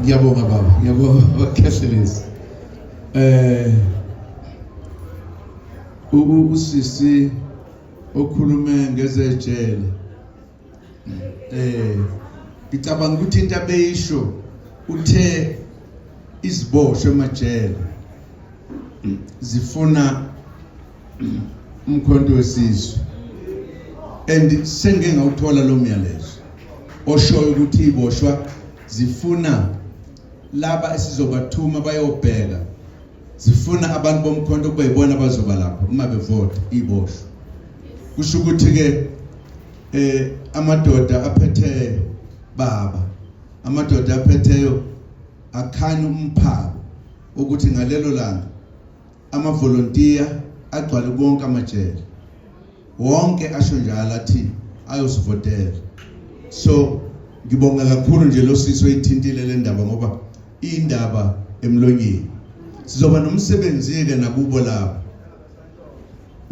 Ngiyabonga baba, ngiyabonga Khehlelezi. Usisi okhulume ngezejele. Ngicabanga ukuthi into abeyisho uthe iziboshwe emajele zifuna umkhonto wesizwe, and sengike ngawuthola lo myalezo oshoyo ukuthi iboshwa zifuna laba esizobathuma bayobheka, zifuna abantu bomkhonto kuba yibona abazoba lapho uma bevota iboshwa. Kusho ukuthi ke amadoda aphethe baba, amadoda aphetheyo akhani umphako ukuthi ngalelo langa amavolontiya agcwale konke amajele wonke, asho njalo athi ayosivotela. So ngibonga kakhulu nje lo sisi oyithintile le ndaba, ngoba indaba emlonyeni. Sizoba nomsebenzi ke nakubo labo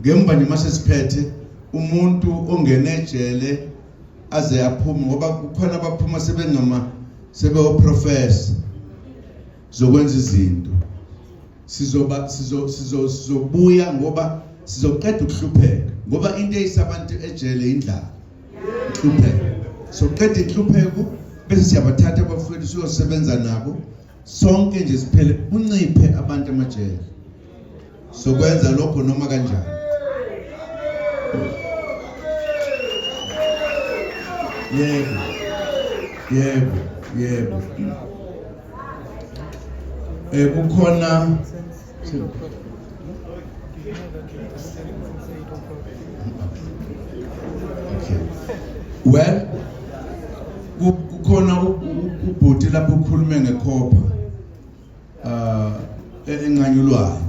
ngemva nje mase siphethe umuntu ongene ejele aze aphume, ngoba kukhona abaphuma sebengama sebewoprofessor zokwenza izinto. Sizoba sizo sizo sizobuya ngoba sizoqeda ukuhlupheka, ngoba into eyisabantu ejele indlala, inhlupheko. Soqeda inhlupheko bese siyabathatha abafowethu siyosebenza nabo sonke nje, siphele kunciphe abantu amajele. Sokwenza lokho noma kanjani. Yebo, yebo, yebo. Kukhona okay. Well, kukhona ubhuti lapho ukhulume ngekhopha enqanyulwayo.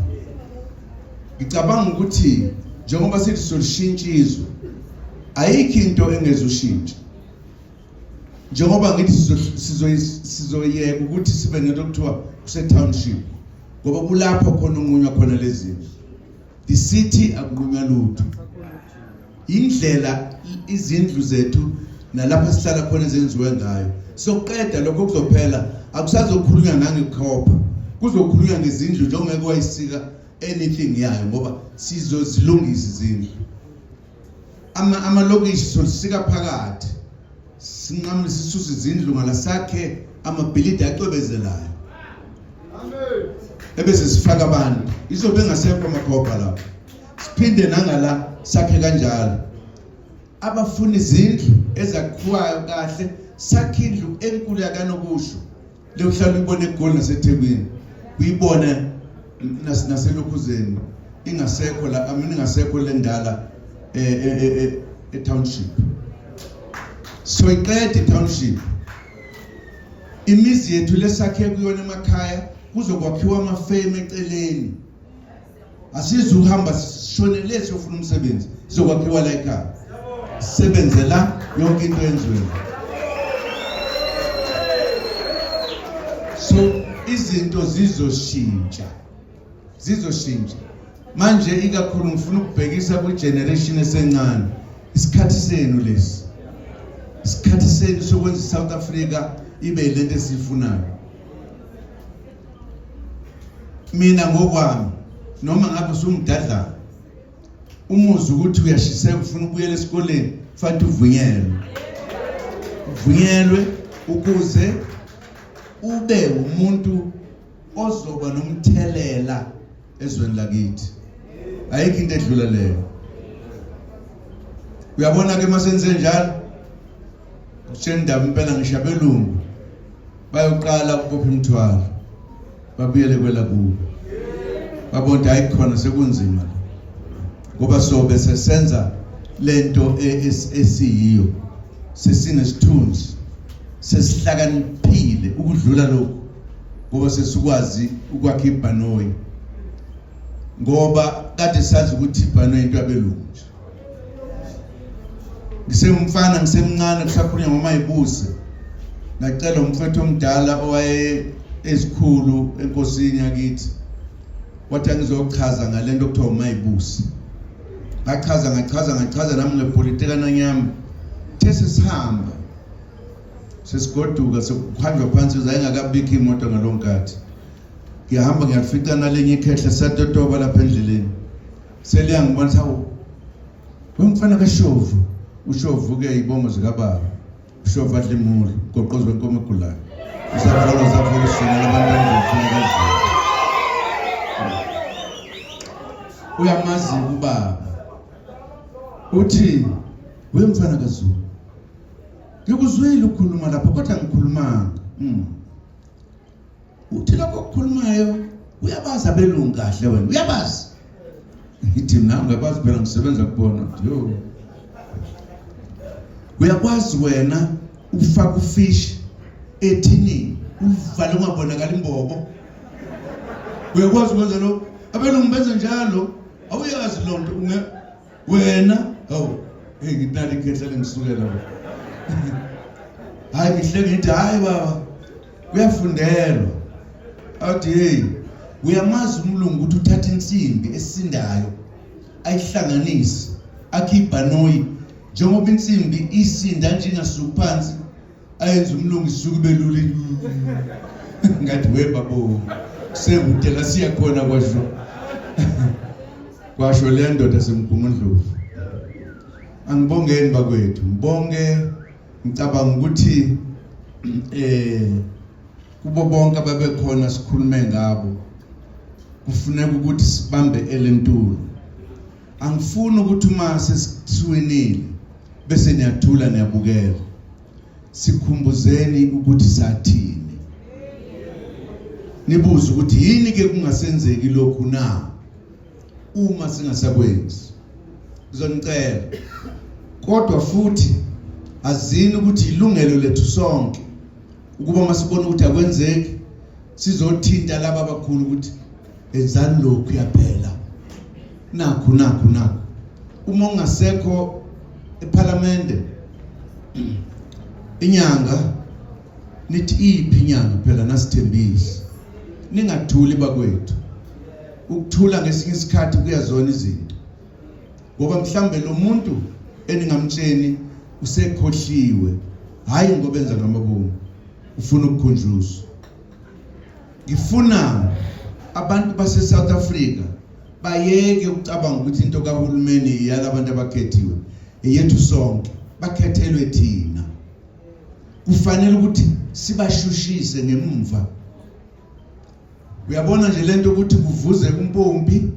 Ngicabanga ukuthi njengoba sithi solishintsha izwe, ayikho into engezushintsha. Njengoba ngithi sizoyeka ukuthi sibe nento okuthiwa kuse township, ngoba kulapho khona unqunywa khona lezi. The city akunqunywa lutho. Indlela izindlu zethu nalapho sihlala khona ezenziwe ngayo. Soqeda lokho kuzophela, akusazokhulunywa nangekhopha. Kuzokhulunywa ngezindlu njengeke wayisika anything yayo, ngoba sizozilungisa izindlu. Amalokishi solisika phakathi, sinqamule sisuse izindlu ngala, sakhe amabhilidi acwebezelayo. Amen. Ebese sifaka abantu, izobe ngasekho amakhopha lapho. Siphinde nangala sakhe kanjalo. Abafuna izindlu ezakhiwayo kahle, sakhe indlu enkulu yakanokusho leyohlala uyibone eGoli naseThekwini, uyibone naselokhuzeni, ingasekho la, I mean ingasekho le ndala e-township. So iqede i-township, imizi yethu lesakhe kuyona emakhaya kuzokwakhiwa amafemu eceleni. Asizukuhamba sishonele siyofuna umsebenzi, sizokwakhiwa la ekhaya, sisebenze la, yonke into yenziwe. So izinto zizoshintsha, zizoshintsha. Manje ikakhulu ngifuna ukubhekisa kwi-generation esencane, isikhathi senu lesi, isikhathi senu sokwenza iSouth Africa ibe lento esiyifunayo. Mina ngokwami, noma ngabe usumdadlana, umuzwa ukuthi uyashiseka ufuna ukubuyela esikoleni, kufanele uvunyelwe, uvunyelwe ukuze ube umuntu ozoba nomthelela ezweni lakithi. Ayikho into edlula leyo. Uyabona ke masenze njalo, kutshela indaba impela, ngisho abelungu bayoqala ukubopha imithwalo babuyele kwelakubo, babona hayi khona sekunzima la, ngoba sobe sesenza lento esiyiyo, sesinesithunzi, sesihlakaniphile ukudlula lokhu, ngoba sesikwazi ukwakha ibhanoyi, ngoba kade sazi ukuthi ibhanoyi into yabelungu nje. Ngisengumfana, ngisemncane, kusakhulunywa ngoMayibuse, ngacela umfethu omdala owaye ezikhulu enkosini yakithi, wathi angizochaza ngalento okuthiwa uMayibuse. Ngachaza, ngachaza, ngachaza nami ngepolitika nanyami. The sesihamba Sesigoduka sekuhanjwa phansi zayingakabikho imoto ngaloo nkathi. Ngiyahamba ngiyafica nalenye ikhehla satotoba lapha endleleni. Seliyangibona hawu wemfana kaShovu. UShovu ke ibongo zikababa. UShovu adla imulu, goqozo wenkomo egulayo. Usakholwa usakholwa usonela abantu abangifuna kanjani. Uyamazi ubaba. Uthi wemfana kaZulu. Ngikuzwile ukukhuluma lapha kodwa ngikhulumanga. Uthi lokho okukhulumayo uyabazi abelungu kahle wena uyabazi. Ngithi mina ngiyabazi phela ngisebenza kubona. Yo. Uyakwazi wena ukufaka ufish ethinini uvale ungabonakala imbobo. Uyakwazi ukwenza lokho? Abelungu benza njalo. Awuyazi lonto unge wena hawu hey nginali ikhehla lengisukela baba. Hayi ngihle ngithi hayi baba kuyafundelwa. Athi hey uyamazi umlungu ukuthi uthatha insimbi esindayo ayihlanganise akhe ibhanoyi njengoba insimbi isinda nje ingasuki phansi ayenze umlungu isuke belula ngathi we babo sekude la siya khona kwasho kwasho le ndoda semgungundlovu. Angibongeni bakwethu, ngibonge ngicabanga ukuthi kubo bonke ababekhona sikhulume ngabo kufuneka ukuthi sibambe elentulo. Angifuni ukuthi uma sesiwinile bese niyathula niyabukela. Sikhumbuzeni ukuthi sathini. Nibuze ukuthi yini ke kungasenzeki lokhu na uma singasakwenzi. Ngizonicela. Kodwa futhi azini ukuthi ilungelo lethu sonke ukuba masibona ukuthi akwenzeki sizothinta laba abakhulu ukuthi enzani lokhu yaphela. Nakhu nakhu nakhu. Uma ungasekho ePhalamende inyanga nithi iphi inyanga phela nasithembise. Ningathuli bakwethu. Ukuthula ngesinye isikhathi kuyazona izinto. Ngoba mhlambe lo muntu eningamtsheni usekhohliwe, hayi ngoba enza ngamabomu, ufuna ukukhunjuzwa. Ngifuna abantu base South Africa bayeke ukucabanga ukuthi into kahulumeni yalabantu abakhethiwe, eyethu sonke, bakhethelwe thina. Kufanele ukuthi sibashushise ngemva. Uyabona nje lento ukuthi kuvuze umpompi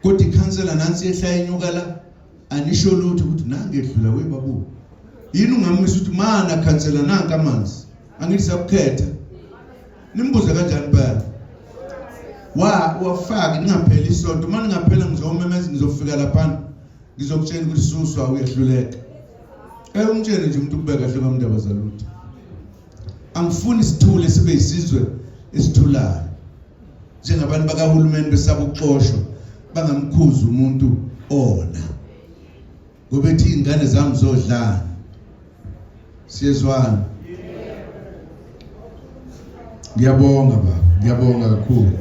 kodwa ikhansela nansi yehla inyuka la anisho lutho ukuthi nangedlula we babu. Yini ungamisa ukuthi mana khansela nanka amanzi angithi sakukhetha. Nimbuze kanjani phela? Wa wafaka ningapheli isonto uma ningaphela ngizomemeza ngizofika lapha ngizokutshela ukuthi suswa uyehluleka. Umtshele nje umuntu ukubeka kahle kwamndaba zalutho. Angifuni sithule sibe isizwe esithulayo. Njengabantu bakahulumeni besaba ukuxoshwa bangamkhuzi umuntu ona. Ngoba ethi ingane zami zodlana. Siyezwana. Ngiyabonga baba, ngiyabonga kakhulu.